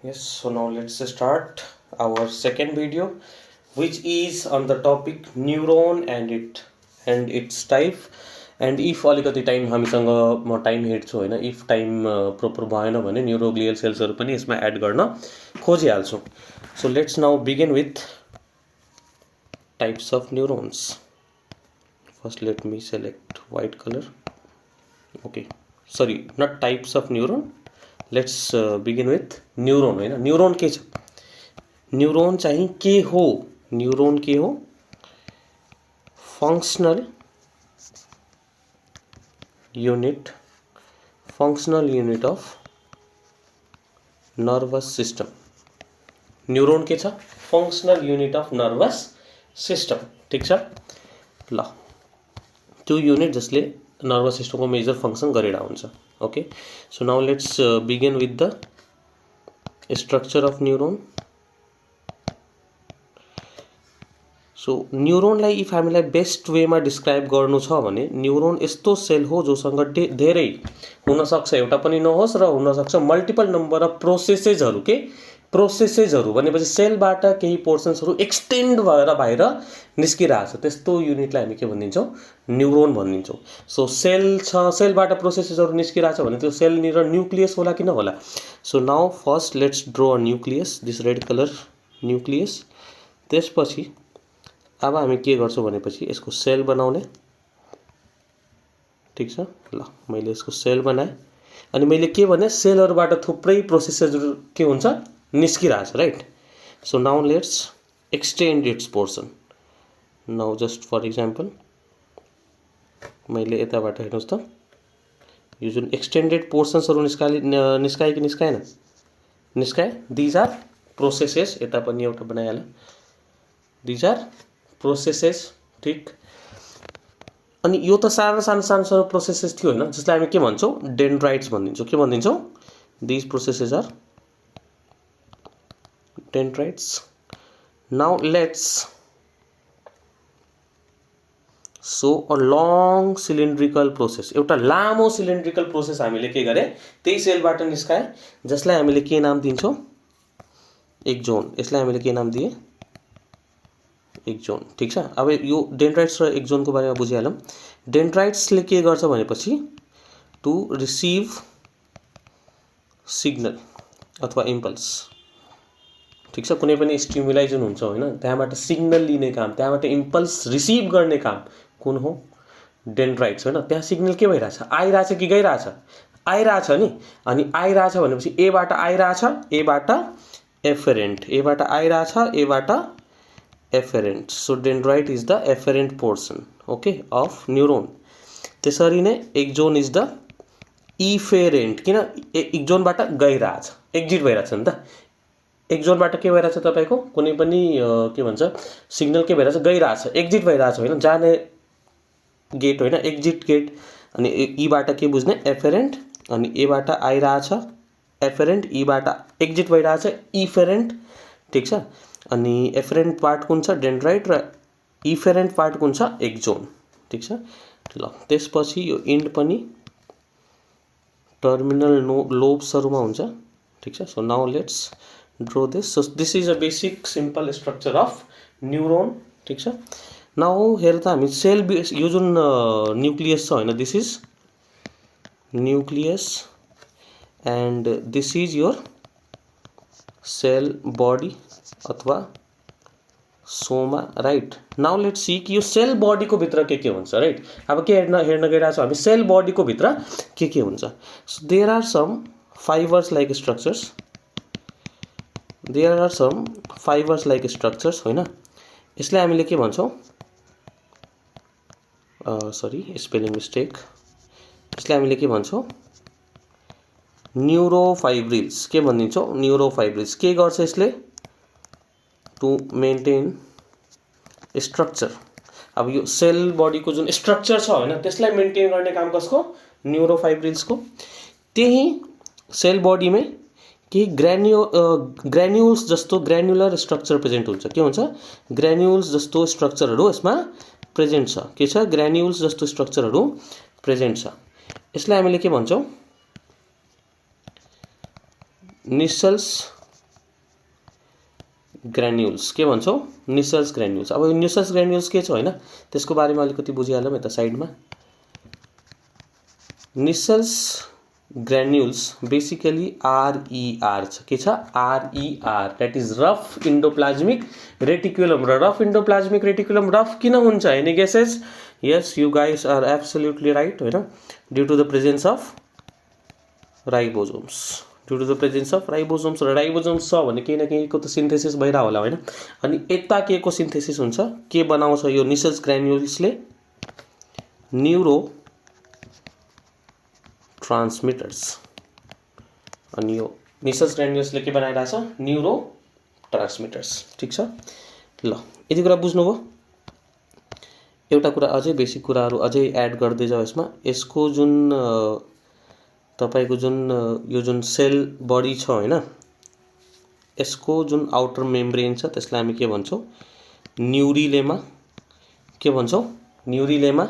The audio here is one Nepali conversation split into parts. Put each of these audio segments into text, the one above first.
Yes, so now let's start our second video, which is on the topic neuron and its type. And if अलिकति टाइम हामीसँग म टाइम हेर्छु होइन, इफ टाइम प्रोपर भएन भने न्युरोग्लियल सेल्सहरू पनि यसमा एड गर्न खोजिहाल्छु. So let's now begin with types of neurons. First let me select white colour. Okay, sorry, not types of neuron. Let's begin with neuron होइन. न्युरोन के छ? न्युरोन चाहिँ के हो? न्युरोन के हो? Functional unit of nervous system. Neuron के छ? Functional unit of nervous system. ठिक छ ल. त्यो युनिट जसले नर्भस सिस्टमको मेजर फङ्सन गरिरहेको हुन्छ. Okay, so now let's begin with the structure of neuron. So न्युरोनलाई इफ हामीलाई बेस्ट वेमा डिस्क्राइब गर्नु छ भने न्युरोन यस्तो सेल हो जोसँग धेरै हुनसक्छ, एउटा पनि नहोस्, र हुनसक्छ मल्टिपल नम्बर अफ प्रोसेसेसहरू. प्रोसेसेसहरू भनेपछि सेलबाट केही पोर्सन्सहरू एक्सटेन्ड भएर बाहिर निस्किरहेछ, त्यस्तो युनिटलाई हामी के भनिदिन्छौँ? न्युरोन भनिदिन्छौँ. सो सेल छ, सेलबाट प्रोसेसेसहरू निस्किरहेछ भने त्यो सेलनिर न्युक्लियस होला कि नहोला? So now first let's draw a nucleus, this red colour nucleus. त्यसपछि अब हामी के गर्छौँ भनेपछि यसको सेल बनाउने. ठिक छ ल, मैले यसको सेल बनाएँ अनि मैले के भने सेलहरूबाट थुप्रै प्रोसेसहरू के हुन्छ? निस्किरहेछ, right? So now let's extend its portion. Now just for example मैले यताबाट हेर्नुहोस् त, यो जुन एक्सटेन्डेड पोर्सन्सहरू निस्काए कि निस्काएन? निस्काए. These are processes. यता पनि एउटा बनाइहाल्यो. These are processes. ठिक. अनि यो त सानो सानो प्रोसेसेस थियो होइन, जसलाई हामी के भन्छौँ? डेन्ड्राइट्स भनिदिन्छौँ. के भनिदिन्छौँ? These processes are dendrites. Now let's so a long cylindrical process. एउटा लामो सिलिन्ड्रिकल प्रोसेस हामीले के गरे? त्यही सेलबाट निस्काए, जसलाई हामीले के नाम दिन्छौँ? एक्जोन. यसलाई हामीले के नाम दिए? एक्जोन. ठिक छ. अब यो डेन्ड्राइट्स र एक्जोनको बारेमा बुझिहालौँ. डेन्ड्राइट्सले के गर्छ भनेपछि टु रिसिभ सिग्नल अथवा इम्पल्स. ठिक छ. कुनै पनि स्टिमुलाई जुन हुन्छ होइन, त्यहाँबाट सिग्नल लिने काम, त्यहाँबाट इम्पल्स रिसिभ गर्ने काम कुन हो? डेन्ड्राइट्स होइन. त्यहाँ सिग्नल के भइरहेछ? आइरहेछ कि गइरहेछ? आइरहेछ नि. अनि आइरहेछ भनेपछि एबाट आइरहेछ, एबाट एफेरेन्ट, एबाट आइरहेछ, एबाट afferent. So dendrite is the afferent portion, okay, of neuron. त्यसरी नै एक्जोन इज द इफेरेन्ट. किन? एक्जोनबाट गइरहेछ, एक्जिट भइरहेछ नि त. एक्जोनबाट के भइरहेछ? तपाईँको कुनै पनि के भन्छ सिग्नल के भइरहेछ? गइरहेछ, एक्जिट भइरहेछ होइन, जाने गेट होइन, एक्जिट गेट. अनि ईबाट के बुझ्ने? एफेरेन्ट. अनि एबाट आइरहेछ एफेरेन्ट, ईबाट एक्जिट भइरहेछ इफेरेन्ट. ठिक छ. अनि एफेरेन्ट पार्ट कुन छ? डेन्ड्राइट. र इफेरेन्ट पार्ट कुन छ? एक्जोन. ठिक छ ल. त्यसपछि यो इन्ड पनि टर्मिनल लोब्सहरूमा हुन्छ. ठिक छ. So now let's draw this. So this is a basic simple structure of neuron. ठिक छ. नाउ हेर त हामी सेल यो जुन न्युक्लियस छ होइन, this is nucleus and this is your cell body अथवा soma, right? Now let's see कि यो सेल बडीको भित्र के हुन्छ, राइट? अब के हेर्न गइरहेको छ हामी? सेल बडीको भित्र के हुन्छ? So there are some fibers like structures. There are some fibers like structures होइन. यसलाई हामीले के भन्छौँ? Sorry, spelling mistake. यसलाई हामीले के भन्छौँ? न्युरोफाइब्रिल्स. के भनिदिन्छौँ? न्युरोफाइब्रिल्स. के गर्छ यसले? To maintain structure. अब यो सेल बडीको जुन स्ट्रक्चर छ होइन, त्यसलाई मेन्टेन गर्ने काम कसको? न्युरोफाइब्रिल्सको. त्यही सेल बडीमै केही ग्रेन्युल्स जस्तो ग्रेन्युलर स्ट्रक्चर प्रेजेन्ट हुन्छ. के हुन्छ? ग्रेन्युल्स जस्तो स्ट्रक्चरहरू यसमा प्रेजेन्ट छ. के छ? ग्रेन्युल्स जस्तो स्ट्रक्चरहरू प्रेजेन्ट छ. यसलाई हामीले के भन्छौँ? निसल्स ग्रेन्युल्स के भन्छौँ न्युसेल्स ग्रेन्युल्स। अब यो न्युसेल्स ग्रेन्युल्स के छ हैन त्यसको बारेमा अलिकति बुझिहालौँ यता साइडमा। न्युसेल्स ग्रेन्युल्स बेसिकली RER छ के छ RER that is rough endoplasmic reticulum. र रफ इन्डोप्लाज्मिक रेटिकुलम रफ किन हुन्छ any guesses? Yes you guys are absolutely right हैन, due to the presence of ribosomes. Due to the presence of ribosomes र राइबोसोम्स छ भने केही न केहीको त सिन्थेसिस भइरह होला हैन। अनि यता के को सिन्थेसिस हुन्छ के बनाउँछ यो न्युसेल्स ग्रेन्युल्सले? Neuro transmitters. अनि यो न्युसेल्स ग्रेन्युल्सले के बनाइराछ? Neuro transmitters. ठीक छ ल, यति कुरा बुझ्नुभयो? एउटा कुरा अझै बेसिक कुराहरू अझै एड गर्दै जाऊ यसमा। यसको जुन तपाईको जुन यो जुन सेल बडी छ हैन यसको जुन आउटर मेम्ब्रेन छ त्यसलाई हामी के भन्छौँ? न्यूरिलेमा। के भन्छौँ? न्यूरिलेमा।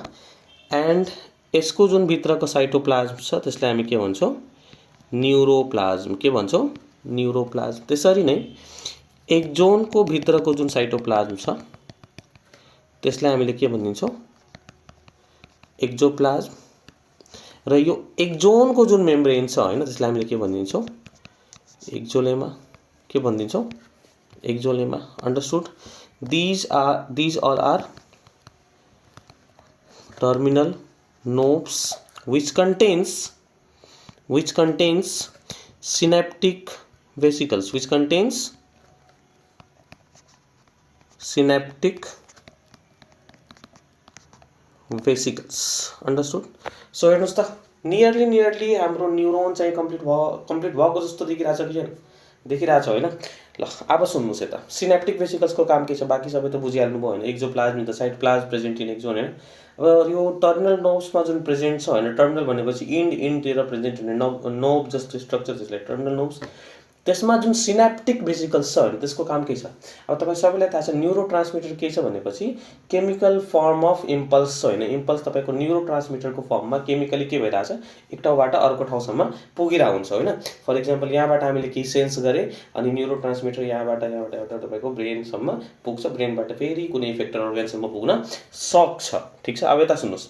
एन्ड यसको जुन भित्रको साइटोप्लाज्म छ त्यसलाई हामी के भन्छौँ? न्यूरोप्लाज्म। के भन्छौँ? न्यूरोप्लाज्म। त्यसरी नै एक्जोनको भित्रको जुन साइटोप्लाज्म छ त्यसलाई हामीले के भनिन्छौँ? एक्जोप्लाज्म। र यो एक्जोनको जुन मेम्ब्रेन छ हैन त्यसलाई हामीले के भनिन्छौँ? एक्जोलेमा। के भनिन्छौँ? Axolemma. Understood? these all are terminal lobes which contains synaptic vesicles, which contains synaptic vesicles. Understood? So हेर्नुस् त नियरली हाम्रो न्यूरोन चाहिँ कम्प्लिट भएको जस्तो देखिरहेछ कि छैन? देखिरहेछ हैन? ल अब सुन्नुस् यता सिनेप्टिक भेसिकल्सको काम के छ बाकी सबै त बुझिहाल्नु भयो हैन। Axoplasm in the cytoplasm present in axon हैन। अब यो टर्मिनल नोब्समा जुन प्रेजेन्ट छ हैन, टर्मिनल भनेपछि इन्डतिर प्रेजेन्ट हुने नोब जस्तो स्ट्रक्चर त्यसलाई टर्मिनल नोब्स। त्यसमा जुन सिनेप्टिक भेसिकल्स छ हैन त्यसको काम के छ? अब तपाईँ सबैलाई थाहा छ न्यूरोट्रान्समिटर के छ भनेपछि केमिकल फर्म अफ इम्पल्स छ हैन। इम्पल्स तपाईको न्यूरोट्रान्समिटरको फर्ममा केमिकली के भइरहेछ एक ठाउँबाट अर्को ठाउँसम्म पुगिरहेको हुन्छ हैन। फर एक्जाम्पल यहाँबाट हामीले केही सेन्स गरे अनि न्यूरोट्रान्समिटर यहाँबाट तपाईको ब्रेनसम्म पुग्छ, ब्रेनबाट फेरि कुनै इफेक्टर अर्गनसम्म पुग्न सक्छ। ठीक छ? अब यता सुन्नुस्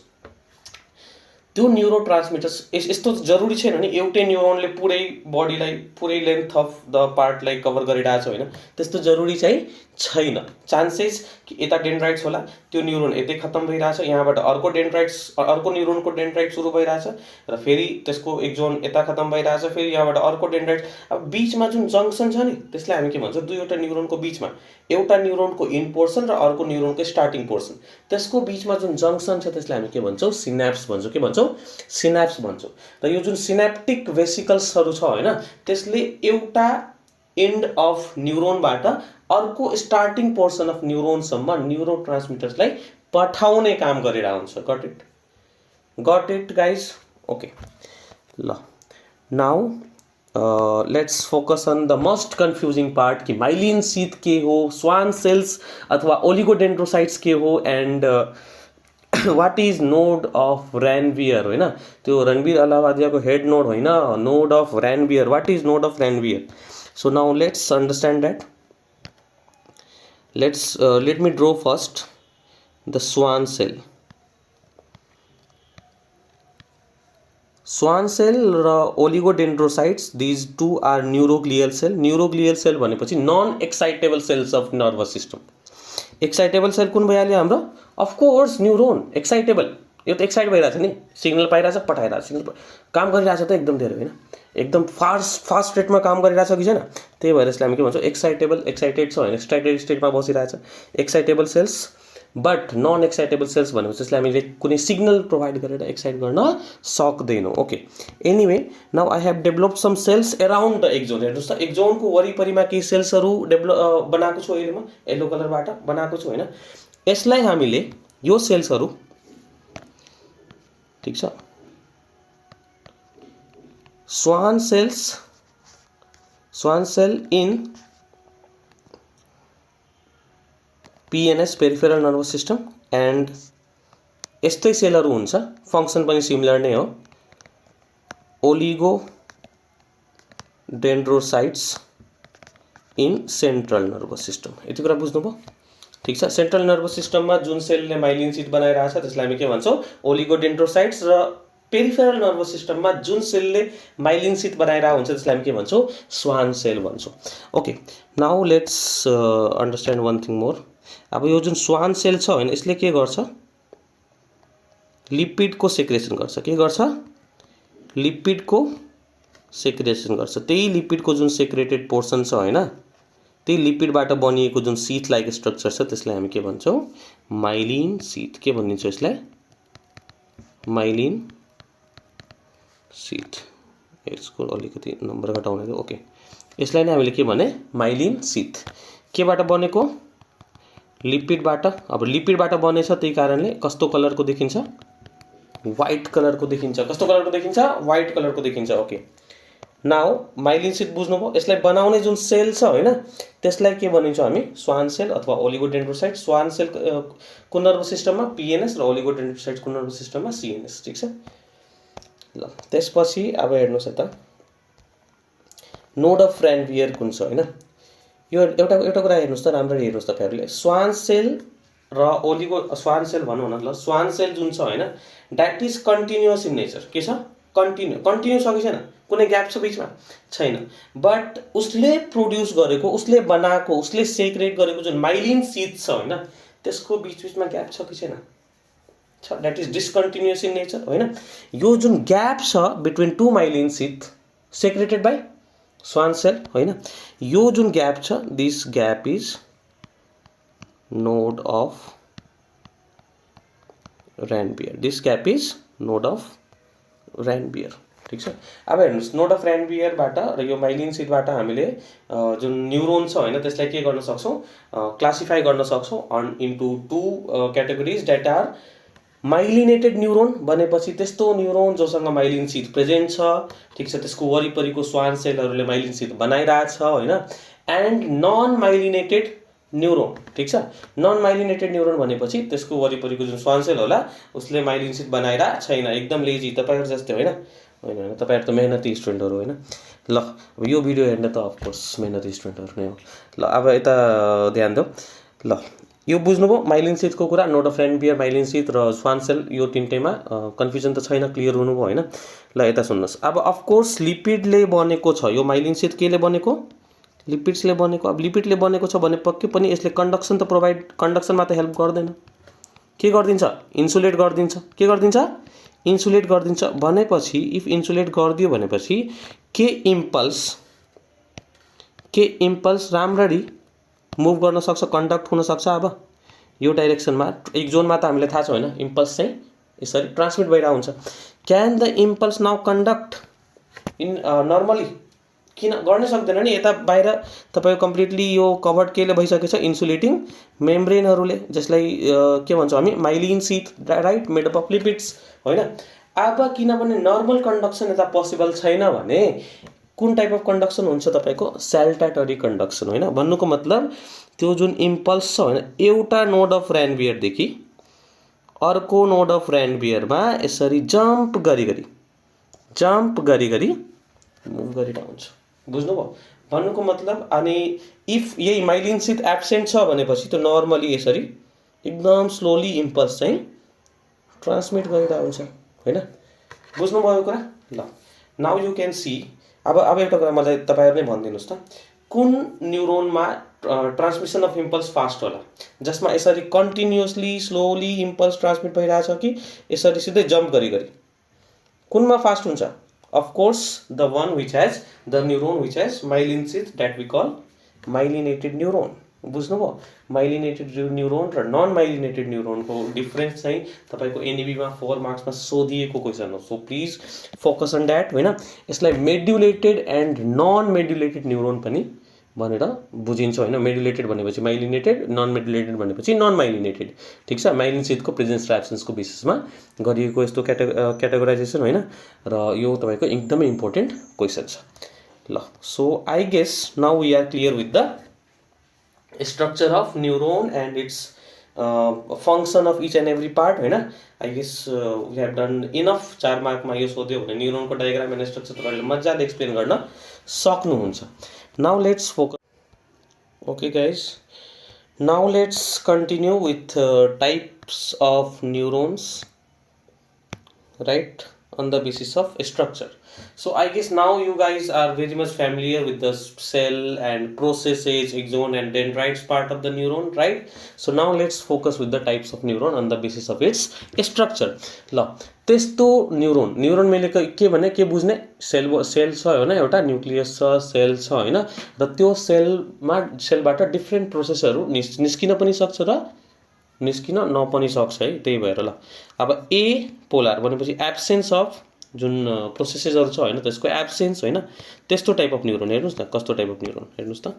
त्यो न्यूरोट्रान्समिटर्स यस्तो जरुरी छैन नि एउटै न्यूरोनले पुरै बडीलाई पुरै लेन्थ अफ द पार्टलाई कभर गरिरहेछ हैन। त्यस्तो जरुरी चाहिँ छैन। चान्सेस कि यता डेन्ड्राइट्स होला त्यो न्यूरोन यतै खत्म भइरहेछ, यहाँबाट अर्को न्यूरोनको डेन्ड्राइट सुरु भइरहेछ र फेरि त्यसको एक्जोन यता खत्म भइरहेछ, फेरि यहाँबाट अर्को डेन्ड्राइट। अब बीचमा जुन जंक्सन छ नि त्यसलाई हामी के भन्छौँ? दुईवटा न्यूरोनको बीचमा एउटा न्यूरोनको इन पोर्सन र अर्को न्यूरोनको स्टार्टिङ पोर्सन त्यसको बीचमा जुन जंक्सन छ त्यसलाई हामी के भन्छौँ? सिनाप्स भन्छौँ। के भन्छौँ? सिनाप्स भन्छौँ। र यो जुन सिनेप्टिक भेसिकल्सहरू छ हैन त्यसले एउटा एन्ड अफ न्यूरोनबाट अर्को स्टार्टिङ पोर्सन अफ न्यूरोनसम्म न्यूरोट्रान्समिटर्सलाई पठाउने काम गरिरहेको हुन्छ। Got it guys? ओके ल now let's focus on the most confusing part कि माइलिन शीथ के हो, स्वान सेल्स अथवा ओलिगोडेन्ड्रोसाइट्स के हो, and what is node of Ranvier होइन। त्यो रणवीर अलाहाबादियाको हेड नोड होइन, node of Ranvier. What is node of Ranvier? So now let's understand that. Let me draw first the Schwann sale. Swan cell र oligodendrocytes these two are neuroglial cell. Neuroglial cell भनेपछि non excitable cells of nervous system. Excitable cell कुन भइहाल्यो हाम्रो? Of course neuron excitable. यो त एक्साइट भइरहेछ नि, सिग्नल पाइरहेछ, पठाइरहेछ, सिग्नल काम गरिरहेछ त एकदम धेरै होइन, एकदम फास्ट रेटमा काम गरिरहेछ कि छैन? त्यही भएर यसलाई हामी के भन्छौँ? एक्साइटेबल। एक्साइटेड छ होइन, एक्साइटेड स्टेटमा बसिरहेछ excitable cells. But non excitable cells भनेपछि त्यसलाई हामीले कुनै सिग्नल प्रोभाइड गरेर एक्साइट गर्न सक्दैनौँ। Okay anyway now I have developed some cells around the axon. हेर्नुहोस् त एक्जोनको वरिपरिमा केही सेल्सहरू बनाएको छु अहिले म येल्लो कलरबाट बनाएको छु होइन। यसलाई हामीले यो सेल्सहरू ठीक छ Schwann cell in PNS peripheral nervous system and यस्तै सेलहरू हुन्छ, फङ्सन पनि सिमिलर नै हो। Oligodendrocytes in central nervous system. यति कुरा बुझ्नुभयो? ठीक छ। सेन्ट्रल नर्भस सिस्टममा जुन सेलले माइलिन सिट बनाइरहेछ त्यसलाई हामी के भन्छौँ? ओलिगोडेन्ड्रोसाइट्स। र पेरिफेरल नर्भस सिस्टममा जुन सेलले माइलिन सिट बनाइरहेको हुन्छ त्यसलाई हामी के भन्छौँ? स्वान सेल भन्छौँ। Okay, now let's understand one thing more. अब यो जुन स्वान सेल छ होइन, यसले के गर्छ? लिपिडको सेक्रेसन गर्छ। के गर्छ? लिपिडको सेक्रेसन गर्छ। त्यही लिपिडको जुन सेक्रेटेड पोर्सन छ होइन, त्यही लिपिडबाट बनिएको जुन सिट लाइक स्ट्रक्चर छ त्यसलाई हामी के भन्छौँ? Myelin sheath. के भनिन्छ यसलाई? Myelin sheath. यसको अलिकति नम्बर घटाउने थियो। ओके, यसलाई नै हामीले के भने? Myelin sheath. केबाट बनेको? लिपिडबाट। अब लिपिडबाट बनेछ त्यही कारणले कस्तो कलरको देखिन्छ? व्हाइट कलरको देखिन्छ। कस्तो कलरको देखिन्छ? व्हाइट कलरको देखिन्छ। ओके, नाउ माइलिन सिट बुझ्नुभयो? यसलाई बनाउने जुन सेल छ होइन, त्यसलाई के भनिन्छ हामी? स्वान सेल अथवा ओलिगोडेन्ड्रोसाइट। स्वान सेल कुन नर्भस सिस्टममा? पिएनएस र ओलिगोडेन्ड्रोसाइट कुन नर्भस सिस्टममा? सिएनएस। ठीक छ। ल, त्यसपछि अब हेर्नुहोस् यता नोड अफ ऱ्यानबियर कुन छ होइन। यो एउटा कुरा हेर्नुहोस् त, राम्ररी हेर्नुहोस् तपाईँहरूले। स्वान सेल र स्वान सेल भनौँ न ल, स्वान सेल जुन छ होइन, that is continuous in nature. के छ? कन्टिन्यू छ कि छैन? कुनै ग्याप छ बिचमा? छैन। बट उसले प्रोड्युस गरेको, उसले बनाएको, उसले सेक्रेट गरेको जुन माइलिन सिट छ होइन, त्यसको बिचमा ग्याप छ कि छैन? छ। That is discontinuous in nature होइन। यो जुन ग्याप छ between two myelin sheath secreted by Schwann cell होइन, यो जुन ग्याप छ, this gap is node of Ranvier. This gap is node of Ranvier. ठीक छ। अब हेर्नुहोस्, नोड अफ ऱ्यानबियरबाट र यो माइलिन सिटबाट हामीले जुन न्युरोन छ होइन त्यसलाई के गर्न सक्छौँ? क्लासिफाई गर्न सक्छौँ into two categories that are myelinated neuron भनेपछि त्यस्तो न्युरोन जोसँग माइलिन सिट प्रेजेन्ट छ। ठिक छ। त्यसको वरिपरिको स्वान सेलहरूले माइलिन सिट बनाइरहेछ होइन। And non myelinated neuron. ठिक छ। नन माइलिनेटेड न्युरोन भनेपछि त्यसको वरिपरिको जुन स्वान सेल होला उसले माइलिन सिट बनाइरहेको छैन। एकदम लेजी, तपाईँहरू जस्तै होइन। होइन, तपाईँहरू त मेहनती स्टुडेन्टहरू होइन। ल, अब यो भिडियो हेर्ने त अफकोर्स मेहनती स्टुडेन्टहरू नै हो। ल, अब यता ध्यान दिउँ। ल, यो बुझ्नुभयो माइलिन सिटको कुरा? नोड अफ ऱ्यानबियर, माइलिन सिट र स्वान सेल, यो तिनटैमा कन्फ्युजन त छैन? क्लियर हुनुभयो होइन? ल, यता सुन्नुहोस्। अब अफकोर्स लिपिडले बनेको छ यो माइलिन सिट। केले बनेको? लिपिड्सले बनेको। अब लिपिडले बनेको छ भने पक्कै पनि यसले कन्डक्सन त कन्डक्सनमा त हेल्प गर्दैन। के गरिदिन्छ? इन्सुलेट गरिदिन्छ। के गरिदिन्छ? इन्सुलेट गरिदिन्छ। भनेपछि इफ इन्सुलेट गरिदियो भनेपछि के इम्पल्स राम्ररी मुभ गर्न सक्छ, कन्डक्ट हुन सक्छ। अब यो डाइरेक्सनमा एक जोनमा त हामीलाई थाहा छ होइन, इम्पल्स चाहिँ यसरी ट्रान्समिट भइरहेको हुन्छ। Can the impulse now conduct in normally? किन गर्नै सक्दैन नि? यता बाहिर तपाईँको कम्प्लिटली यो कभर्ड केले भइसकेको छ? इन्सुलेटिङ मेम्ब्रेनहरूले, जसलाई के भन्छौँ हामी? Myelin sheath, right, made up of lipids होइन। अब किनभने नर्मल कन्डक्सन यता पोसिबल छैन भने कुन टाइप अफ कन्डक्सन हुन्छ तपाईँको? सैल्टाटरी कन्डक्सन होइन। भन्नुको मतलब त्यो जुन इम्पल्स छ होइन, एउटा नोड अफ ऱ्यानबियरदेखि अर्को नोड अफ ऱ्यानबियरमा यसरी जम्प गरी मुभ गरिरहेको हुन्छ। बुझ्नुभयो? भन्नुको मतलब अनि इफ यही माइलिन सिट एब्सेन्ट छ भनेपछि त्यो नर्मली यसरी एकदम स्लोली इम्पल्स चाहिँ ट्रान्समिट गरिरहेको हुन्छ होइन। बुझ्नुभयो यो कुरा? ल, नाउ यु क्यान सी। अब एउटा कुरा मलाई तपाईँहरू नै भनिदिनुहोस् त, कुन न्युरोनमा ट्रान्समिसन अफ इम्पल्स फास्ट होला? जसमा यसरी कन्टिन्युअसली स्लोली इम्पल्स ट्रान्समिट भइरहेछ कि यसरी सिधै जम्प गरी? कुनमा फास्ट हुन्छ? Of course the one which has the neuron which has myelin sheath, that we call myelinated neuron. बुझ्नुभयो? माइलिनेटेड न्युरोन र नन माइलिनेटेड न्युरोनको डिफरेन्स चाहिँ तपाईँको एनइबीमा 4 मार्क्समा सोधिएको क्वेसन हो। So please focus on that होइन। यसलाई medullated and non medullated neuron पनि भनेर बुझिन्छ होइन। मेड्युलेटेड भनेपछि माइलिनेटेड, नन मेड्युलेटेड भनेपछि नन माइलिनेटेड। ठिक छ। माइलिन सिटको प्रेजेन्स र एब्सेन्सको बेसिसमा गरिएको यस्तो क्याटेगोराइजेसन होइन। र यो तपाईँको एकदमै इम्पोर्टेन्ट क्वेसन छ। ल, so I guess now we are clear with the structure of neuron and its function of each and every part होइन। I guess we have done enough। 4 मार्कमा यो सोध्यो भने न्युरोनको डायग्राम एन्ड स्ट्रक्चर तपाईँले मजाले एक्सप्लेन गर्न सक्नुहुन्छ। Now let's focus. Okay guys, now let's continue with types of neurons, right, on the basis of structure. So I guess now you guys are very much familiar with the cell and processes, axon and dendrites part of the neuron, right? So now let's focus with the types of neuron on the basis of its structure. ल त्यस्तो न्युरोन मैले के भने के बुझ्ने, सेल छ होइन, एउटा न्युक्लियस छ, सेल छ होइन, र त्यो सेलबाट डिफ्रेन्ट प्रोसेसहरू निस्किन पनि सक्छ र निस्किन नपनि सक्छ है। त्यही भएर ल अब ए पोलार भनेपछि एब्सेन्स अफ जुन प्रोसेसेसहरू छ होइन त्यसको एब्सेन्स होइन, त्यस्तो टाइप अफ न्युरोन हेर्नुहोस् न, कस्तो टाइप अफ न्युरोन हेर्नुहोस् त,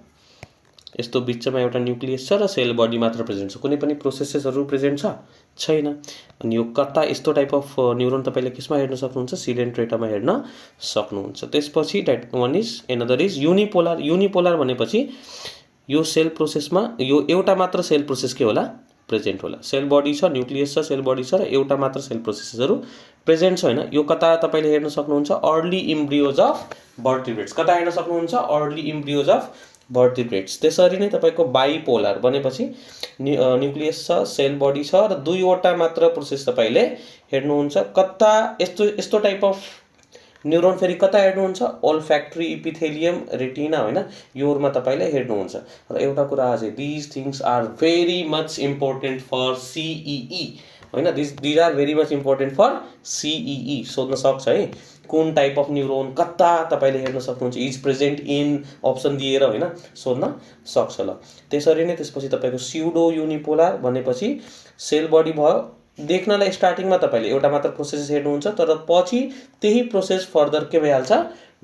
यस्तो बिचमा एउटा न्युक्लियस छ र सेल बडी मात्र प्रेजेन्ट छ, कुनै पनि प्रोसेसेसहरू प्रेजेन्ट छैन। अनि यो कता यस्तो टाइप अफ न्युरोन तपाईँले केसमा हेर्न सक्नुहुन्छ, सिडेन्ट्रेटामा हेर्न सक्नुहुन्छ। त्यसपछि that one is another is unipolar. Unipolar भनेपछि यो सेल प्रोसेसमा यो एउटा मात्र सेल प्रोसेस के होला, प्रेजेन्ट होला। सेल बडी छ, न्युक्लियस छ, सेल बडी छ र एउटा मात्र सेल प्रोसेसहरू प्रेजेन्ट छ होइन। यो कता तपाईँले हेर्न सक्नुहुन्छ, अर्ली इम्ब्रियोज अफ भर्टिब्रेट्स। कता हेर्न सक्नुहुन्छ, अर्ली इम्ब्रियोज अफ भर्टिब्रेट्स। त्यसरी नै तपाईँको बाइपोलर भनेपछि न्युक्लियस छ, सेल बडी छ र दुईवटा मात्र प्रोसेस तपाईँले हेर्नुहुन्छ। कता यस्तो टाइप अफ न्युरोन फेरि कता हेर्नुहुन्छ, ओल्फ्याक्ट्री इपिथेलियम रेटिना होइन, योरमा तपाईँले हेर्नुहुन्छ। र एउटा कुरा अझै, these things are very much important for CEE होइन, these are very much important for CEE. सोध्न सक्छ है, कुन टाइप अफ न्युरोन कता तपाईँले हेर्न सक्नुहुन्छ, इज प्रेजेन्ट इन अप्सन दिएर होइन सोध्न सक्छ। ल त्यसरी नै त्यसपछि तपाईँको स्युडो युनिपोलार भनेपछि सेल बडी भयो, देख्नलाई स्टार्टिङमा तपाईँले एउटा मात्र प्रोसेस हेर्नुहुन्छ, तर पछि त्यही प्रोसेस फर्दर के भइहाल्छ,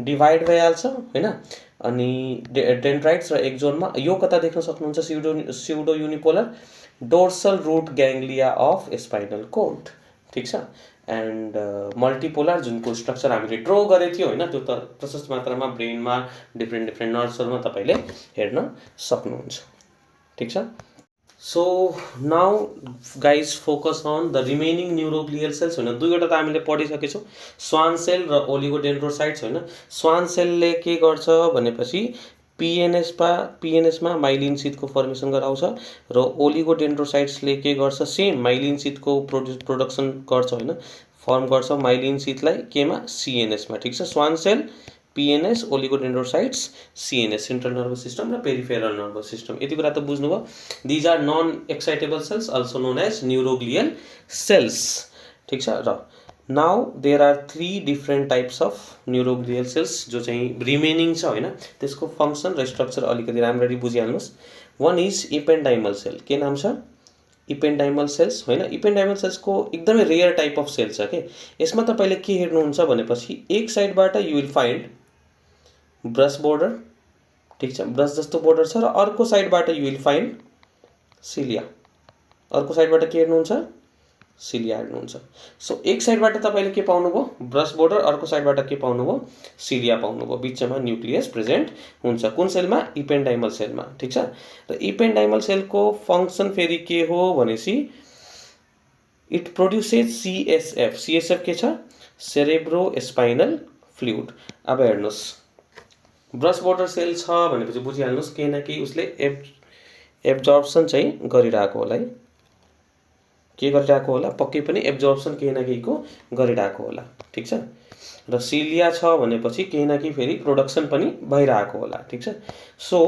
डिभाइड भइहाल्छ होइन। अनि डेन्ड्राइट्स र एक्जोनमा यो कता देख्न सक्नुहुन्छ, pseudo unipolar dorsal root ganglia of spinal cord, ठिक छ। एन्ड मल्टिपोलर जुनको स्ट्रक्चर हामीले ड्र गरेको थियो होइन, त्यो त प्रशस्त मात्रामा ब्रेनमा डिफ्रेन्ट नर्भ्सहरूमा तपाईँले हेर्न सक्नुहुन्छ, ठिक छ। So now guys focus on the remaining neuroglial cells होइन। दुईवटा त हामीले पढिसकेछौँ, स्वान सेल र ओलिगोडेन्ड्रोसाइट्स होइन। स्वान सेलले के गर्छ भनेपछि पिएनएसमा माइलिन सिथको फर्मेसन गराउँछ र ओलिगोडेन्ड्रोसाइट्सले के गर्छ, सेम माइलिन सिथको प्रोडक्सन गर्छ होइन, फर्म गर्छ माइलिन सिथलाई केमा, सिएनएसमा, ठिक छ। Schwann cell, PNS, oligodendrocytes, CNS, central nervous system र पेरिफेरल नर्भस सिस्टम। यति कुरा त बुझ्नुभयो। These are non excitable cells also known as neuroglial cells, ठिक छ। र now there are 3 different types of neuroglial cells जो चाहिँ रिमेनिङ छ होइन, त्यसको फङ्सन र स्ट्रक्चर अलिकति राम्ररी बुझिहाल्नुहोस्। वान इज इपेन्डाइमल सेल, के नाम छ, इपेन्डाइमल सेल्स होइन। इपेन्डाइमल सेल्सको एकदमै रेयर टाइप अफ सेल छ के। यसमा तपाईँले के हेर्नुहुन्छ भनेपछि एक साइडबाट you will find brush border, ठिक छ, ब्रस जस्तो बोर्डर छ, र अर्को साइडबाट यु विल फाइन्ड सिलिया। अर्को साइडबाट के हेर्नुहुन्छ, सिलिया हेर्नुहुन्छ। सो एक साइडबाट तपाईँले के पाउनुभयो, ब्रस बोर्डर, अर्को साइडबाट के पाउनुभयो, सिलिया पाउनुभयो। बिचमा न्युक्लियस प्रेजेन्ट हुन्छ, कुन सेलमा, इपेन्डाइमल सेलमा, ठिक छ। र इपेन्डाइमल सेलको फङ्सन फेरि के हो भनेपछि इट प्रोड्युसेस सिएसएफ। सिएसएफ के छ, सेरेब्रो स्पाइनल फ्लुइड। अब हेर्नुहोस्, ब्रस बोर्डर सेल छ भनेपछि बुझिहाल्नुहोस् केही न केही उसले एब्जर्प्सन चाहिँ गरिरहेको होला है। के गरिरहेको होला, पक्कै पनि एब्जर्प्सन केही न केहीको गरिरहेको होला, ठिक छ। र सिलिया छ भनेपछि केही न केही फेरि प्रोडक्सन पनि भइरहेको होला, ठिक छ। सो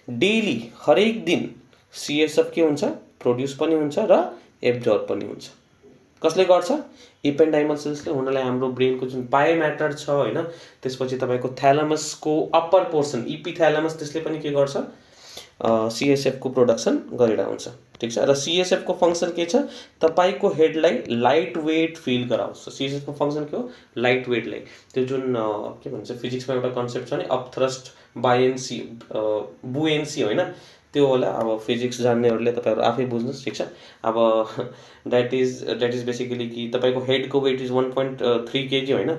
डेली हरेक दिन सिएसएफ के हुन्छ, प्रोड्युस पनि हुन्छ र एब्जर्ब पनि हुन्छ। कसले गर्छ, इपेन्डाइमल सेल्सले। हुनलाई हाम्रो ब्रेनको जुन बायोम्याटर छ होइन, त्यसपछि तपाईँको थ्यालमसको अप्पर पोर्सन इपिथ्यालमस, त्यसले पनि के गर्छ, सिएसएफको प्रोडक्सन गरिरहेको हुन्छ, ठिक छ। र सिएसएफको फङ्सन के छ, तपाईँको हेडलाई लाइट वेट फिल गराउँछ। सिएसएफको फङ्सन के हो, लाइट वेटलाई, त्यो जुन के भन्छ फिजिक्समा एउटा कन्सेप्ट छ नि, अपथ्रस्ट बायन्सी बुएन्सी होइन, त्यो होला। अब फिजिक्स जान्नेहरूले तपाईँहरू आफै बुझ्नुहोस्, ठिक छ। अब द्याट इज बेसिकली कि तपाईँको हेडको वेट इज 1.3 kg होइन,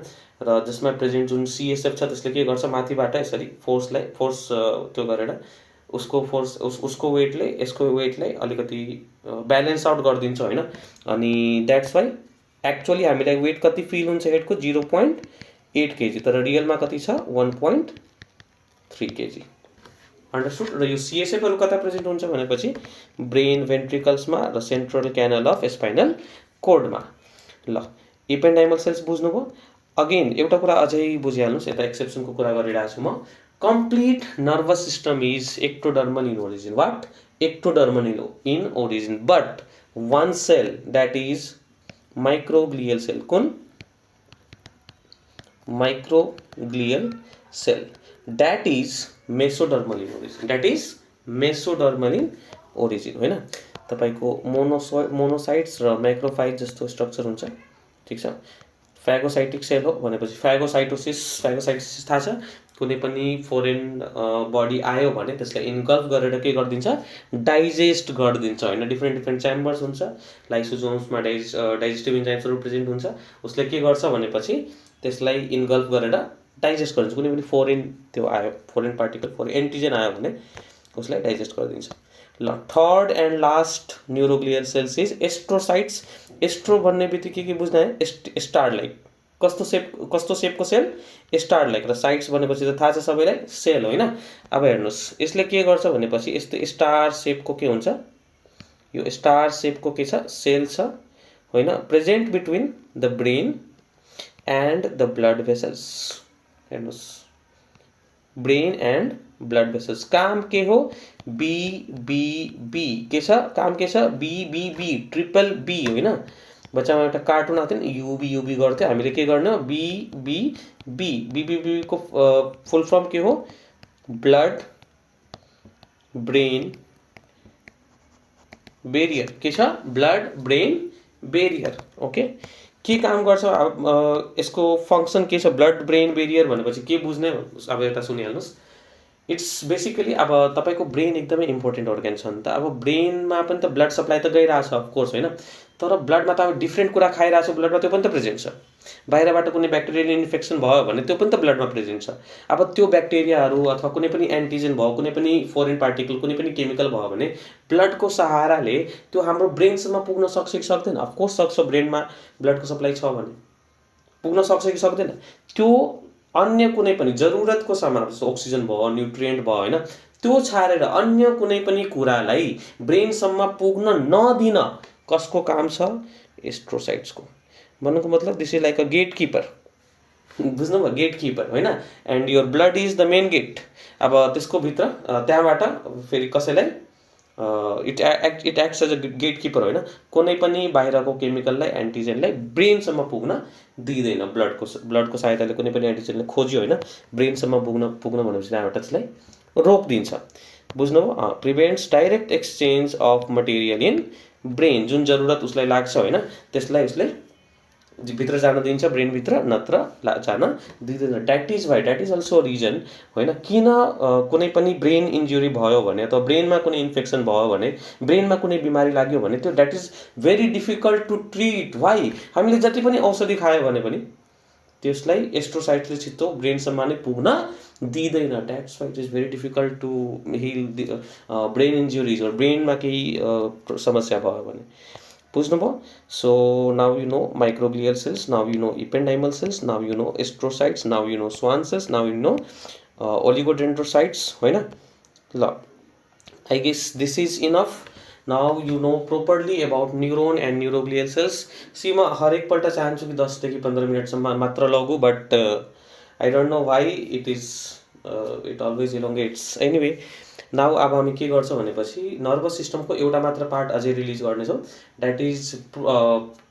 र जसमा प्रेजेन्ट जुन सिएसएफ छ त्यसले के गर्छ, माथिबाट यसरी फोर्स त्यो गरेर उसको वेटले यसको वेटलाई अलिकति ब्यालेन्स आउट गरिदिन्छ होइन। अनि द्याट्स वाइ एक्चुअली हामीलाई वेट कति फिल हुन्छ हेडको, 0.8 kg, तर रियलमा कति छ, 1.3 kg, अन्डरस्टुड। र यो CSFहरू कता प्रेजेन्ट हुन्छ भनेपछि ब्रेन भेन्ट्रिकल्समा र सेन्ट्रल क्यानल अफ स्पाइनल कोर्डमा। ल इपेन्डाइमल सेल्स बुझ्नुभयो। अगेन एउटा कुरा अझै बुझिहाल्नुहोस्, यता एक्सेप्सनको कुरा गरिरहेको छु म। Complete nervous system is ectodermal in origin. What? Ectodermal in origin, but one cell, that is microglial cell. कुन? microglial cell, that is mesodermal in origin. that is mesodermal in origin, होइन? तपाईको मोनोसाइट्स र मैक्रोफाइट जस्तो स्ट्रक्चर हुन्छ, ठीक छ। फेगोसाइटिक सेल हो भनेपछि फेगोसाइटोसिस थाहा छ। कुनै पनि फोरेन बडी आयो भने त्यसलाई इन्गल्फ गरेर के गरिदिन्छ? डाइजेस्ट गरिदिन्छ, होइन? डिफ्रेन्ट च्याम्बर्स हुन्छ, लाइसोसोम्समा डाइजेस्टिभ इन्जाइम्सहरू प्रेजेन्ट हुन्छ। उसले के गर्छ भनेपछि त्यसलाई इन्गल्फ गरेर डाइजेस्ट गरिदिन्छ। कुनै पनि फोरेन त्यो आयो, फोरेन पार्टिकल, फोरेन एन्टिजेन आयो भने उसलाई डाइजेस्ट गरिदिन्छ। ल third and last neuroglial cells is astrocytes. Astro भन्ने बित्तिकै के बुझ्ने? Star like. कस्तो सेपको सेल? Star like. र साइट्स भनेपछि त थाहा छ सबैलाई, सेल, होइन? अब हेर्नुहोस्, यसले के गर्छ भनेपछि यस्तो स्टार सेपको के हुन्छ? यो स्टार सेपको के छ? सेल छ, होइन? Present between the brain and the blood vessels. हेर्नुहोस्, ब्रेन एन्ड ब्लड भेसल्स। काम के हो? BBB के छ? काम के छ? BBB, ट्रिपल B, होइन? बच्चामा एउटा कार्टुन आउँथ्यो नि, UB गर्थ्यो हामीले। के गर्ने? BBB। BBB को फुल फर्म के हो? Blood brain barrier. के छ? Blood brain barrier. ओके, के काम गर्छ? अब यसको फङ्सन के छ? ब्लड ब्रेन बेरियर भनेपछि के बुझ्ने? अब यता सुनिहाल्नुहोस्। इट्स बेसिकली अब तपाईँको ब्रेन एकदमै इम्पोर्टेन्ट अर्गन छ नि त। अब ब्रेनमा पनि त ब्लड सप्लाई त गइरहेको छ, अफकोर्स, होइन? तर ब्लडमा त अब डिफ्रेन्ट कुरा खाइरहेको छ, ब्लडमा त्यो पनि त प्रेजेन्ट छ। बाहिरबाट कुनै ब्याक्टेरियल इन्फेक्सन भयो भने त्यो पनि त ब्लडमा प्रेजेन्ट छ। अब त्यो ब्याक्टेरियाहरू अथवा कुनै पनि एन्टिजेन भयो, कुनै पनि फोरेन पार्टिकल, कुनै पनि केमिकल भयो भने ब्लडको सहाराले त्यो हाम्रो ब्रेनसम्म पुग्न सक्छ कि सक्दैन? अफकोर्स सक्छ। ब्रेनमा ब्लडको सप्लाई छ भने पुग्न सक्छ कि सक्दैन? त्यो अन्य कुनै पनि जरुरतको सामान, अक्सिजन भयो, न्युट्रिएन्ट भयो, होइन? त्यो छाडेर अन्य कुनै पनि कुरालाई ब्रेनसम्म पुग्न नदिन कसको काम छ? एस्ट्रोसाइट्सको। भन्नुको मतलब this is like a gate keeper. बुझ्नुभयो? गेट किपर, होइन? And your blood is the main gate. अब त्यसको भित्र त्यहाँबाट फेरि कसैलाई it acts as a gate keeper, होइन? कुनै पनि बाहिरको केमिकललाई, एन्टिजेनलाई ब्रेनसम्म पुग्न दिँदैन। ब्लडको सहायताले कुनै पनि एन्टिजेनले खोज्यो, होइन? ब्रेनसम्म पुग्न भनेपछि त्यहाँबाट त्यसलाई रोकिदिन्छ। बुझ्नुभयो? Prevents direct exchange of material in brain. जुन जरुरत उसलाई लाग्छ, होइन, त्यसलाई उसले भित्र जान दिन्छ, ब्रेनभित्र, नत्र जान दिँदैन। That is why, that is also reason, होइन, किन कुनै पनि ब्रेन इन्जुरी भयो भने अथवा ब्रेनमा कुनै इन्फेक्सन भयो भने, ब्रेनमा कुनै बिमारी लाग्यो भने त्यो that is very difficult to treat. Why? हामीले जति पनि औषधि खायो भने पनि त्यसलाई एस्ट्रोसाइट्सले छिट्टो ब्रेनसम्म नै पुग्न दिँदैन। That's why it is very difficult to heal brain injuries. ब्रेनमा केही समस्या भयो भने। बुझ्नुभयो? So now you know microglial cells, now you know ependymal cells, now you know astrocytes, now you know Schwann cells, now you know oligodendrocytes, होइन? ल, I guess this is enough. Now you know properly about neuron and neuroglial cells. See म हरेकपल्ट चाहन्छु कि 10 देखि 15 मिनटसम्म मात्र लगु, but I don't know why it always elongates. Anyway, now अब हामी के गर्छौँ भनेपछि नर्भस सिस्टमको एउटा मात्र पार्ट अझै रिलिज गर्नेछौँ। That is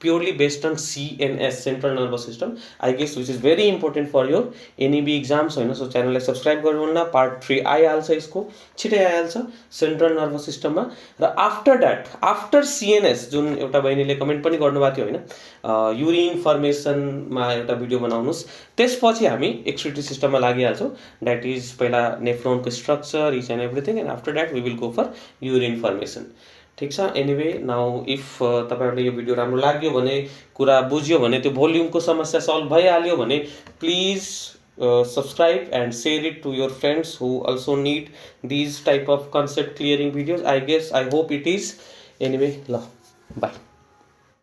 purely based on CNS, central nervous system, I guess, which is very important for your NEB exams, होइन? सो च्यानललाई सब्सक्राइब गर्नुहुन्न। पार्ट 3 आइहाल्छ, यसको छिटै आइहाल्छ सेन्ट्रल नर्भस सिस्टममा। र आफ्टर CNS, जुन एउटा बहिनीले कमेन्ट पनि गर्नुभएको थियो, होइन, युरिन फर्मेसनमा एउटा भिडियो बनाउनुहोस्, त्यसपछि हामी एक्सक्रिटरी सिस्टममा लागिहाल्छौँ। द्याट इज पहिला नेफ्रोनको स्ट्रक्चर, each and everything, and after that we will go for urine formation. ठिक छ? एनिवे, नाउ इफ तपाईँहरूले यो भिडियो राम्रो लाग्यो भने, कुरा बुझ्यो भने, त्यो भोल्युमको समस्या सल्भ भइहाल्यो भने, please subscribe and share it to your friends who also need these type of concept clearing videos. I guess, I hope it is. Anyway, bye.